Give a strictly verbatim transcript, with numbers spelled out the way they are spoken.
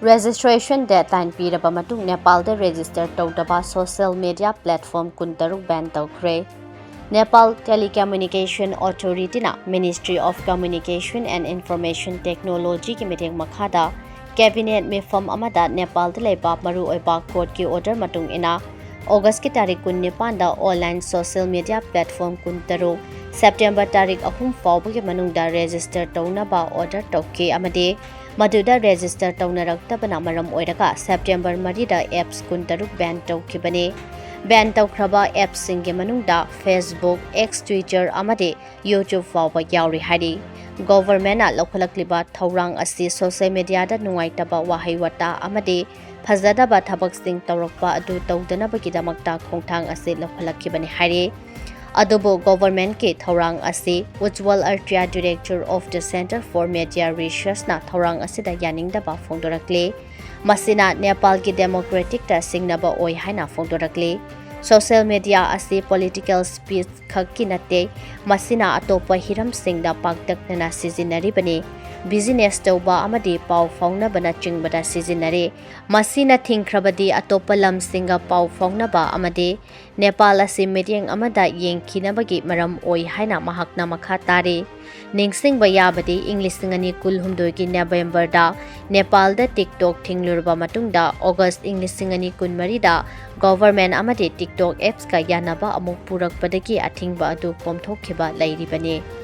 Registration deadline ꯄꯤꯔꯕ ꯃꯇꯨꯡ ꯅꯦꯄꯥꯜꯗ register ꯇꯧꯗꯕ social media platform ꯀꯨꯟꯇꯔꯨꯛ ban ꯇꯧꯈ꯭ꯔꯦ꯫ Nepal Telecommunication Authority-ꯅ Ministry of Communication and Information Technology-ꯒꯤ ꯃꯤꯠꯌꯦꯡ ꯃꯈꯥꯗ cabinet ꯃꯤꯐꯝ ꯑꯃꯗ ꯅꯦꯄꯥꯜꯗ ꯂꯩꯕ ꯃꯔꯨꯑꯣꯏꯕ court-ꯀꯤ order ꯃꯇꯨꯡ ꯏꯟꯅ August-ꯀꯤ ꯇꯥꯔꯤꯛ ꯀꯨꯟꯅꯤꯄꯥꯟꯗ online social media platform ꯀꯨꯟꯇꯔꯨꯛ September ꯇꯥꯔꯤꯛ ꯑꯍꯨꯝ ꯐꯥꯎꯕꯒꯤ ꯃꯅꯨꯡꯗ register ꯇꯧꯅꯕ order ꯇꯧꯈꯤ ꯑꯃꯗꯤ ꯃꯗꯨꯗ register ꯇꯧꯅꯔꯛꯇꯕꯅ ꯃꯔꯝ ꯑꯣꯏꯔꯒ September ꯃꯔꯤꯗ apps ꯀꯨꯟꯇꯔꯨꯛ ban ꯇꯧꯈꯤꯕꯅꯤ꯫ Ban ꯇꯧꯈ꯭ꯔꯕ apps-ꯁꯤꯡꯒꯤ ꯃꯅꯨꯡꯗ Facebook, X, Twitter ꯑꯃꯗꯤ YouTube ꯐꯥꯎꯕ ꯌꯥꯎꯔꯤ ꯍꯥꯏꯔꯤ꯫ Government-ꯅ ꯂꯧꯈꯠꯂꯛꯂꯤꯕ ꯊꯧꯔꯥꯡ ꯑꯁꯤ social media-ꯗ ꯅꯨꯡꯉꯥꯏꯇꯕ ꯋꯥꯍꯩ ꯋꯥꯇꯥ ꯑꯃꯗꯤ ꯐꯖꯗꯕ ꯊꯕꯛꯁꯤꯡ ꯇꯧꯔꯛꯄ ꯑꯗꯨ ꯇꯧꯗꯅꯕꯒꯤꯗꯃꯛꯇ ꯈꯣꯡꯊꯥꯡ ꯑꯁꯤ ꯂꯧꯈꯠꯂꯛꯈꯤꯕꯅꯤ ꯍꯥꯏꯔꯤ꯫ ꯑꯗꯨꯕꯨ government-ꯀꯤ ꯊꯧꯔꯥꯡ ꯑꯁꯤ Ujjwal Artia, Director of the Centre for Media Research-ꯅ ꯊꯧꯔꯥꯡ ꯑꯁꯤꯗ ꯌꯥꯅꯤꯡꯗꯕ ꯐꯣꯡꯗꯣꯔꯛꯂꯤ꯫ ꯃꯁꯤꯅ ꯅꯦꯄꯥꯜꯒꯤ democratic-ꯇ ꯁꯤꯡꯅꯕ ꯑꯣꯏ ꯍꯥꯏꯅ ꯐꯣꯡꯗꯣꯔꯛꯂꯤ꯫ Social media ꯑꯁꯤ political speech ꯈꯛꯀꯤ ꯅꯠꯇꯦ, ꯃꯁꯤꯅ ꯑꯇꯣꯞꯄ ꯍꯤꯔꯝꯁꯤꯡꯗ ꯄꯥꯛꯇꯛꯅꯅ ꯁꯤꯖꯤꯟꯅꯔꯤꯕꯅꯤ꯫ Business ꯇꯧꯕ ꯑꯃꯗꯤ ꯄꯥꯎ ꯐꯥꯎꯅꯕꯅꯆꯤꯡꯕꯗ ꯁꯤꯖꯤꯟꯅꯔꯤ꯫ ꯃꯁꯤꯅ ꯊꯤꯡꯈ꯭ꯔꯕꯗꯤ ꯑꯇꯣꯞꯄ ꯂꯝꯁꯤꯡꯒ ꯄꯥꯎ ꯐꯥꯎꯅꯕ ꯑꯃꯗꯤ ꯅꯦꯄꯥꯜ ꯑꯁꯤ ꯃꯤꯠꯌꯦꯡ ꯑꯃꯗ ꯌꯦꯡꯈꯤꯅꯕꯒꯤ ꯃꯔꯝ ꯑꯣꯏ ꯍꯥꯏꯅ ꯃꯍꯥꯛꯅ ꯃꯈꯥ ꯇꯥꯔꯤ꯫ ꯅꯤꯡꯁꯤꯡꯕ ꯌꯥꯕꯗꯤ, ꯏꯪ ꯂꯤꯁꯤꯡ ꯑꯅꯤ ꯀꯨꯟꯍꯨꯝꯗꯣꯏꯒꯤ November-ꯗ ꯅꯦꯄꯥꯜꯗ TikTok ꯊꯤꯡꯂꯨꯔꯕ ꯃꯇꯨꯡꯗ, August ꯏꯪ ꯂꯤꯁꯤꯡ ꯑꯅꯤ ꯀꯨꯟꯃꯔꯤꯗ government ꯑꯃꯗꯤ TikTok apps-ꯀ ꯌꯥꯅꯕ ꯑꯃꯨꯛ ꯄꯨꯔꯛꯄꯗꯒꯤ ꯑꯊꯤꯡꯕ ꯑꯗꯨ ꯀꯣꯝꯊꯣꯛꯈꯤꯕ ꯂꯩꯔꯤꯕꯅꯤ꯫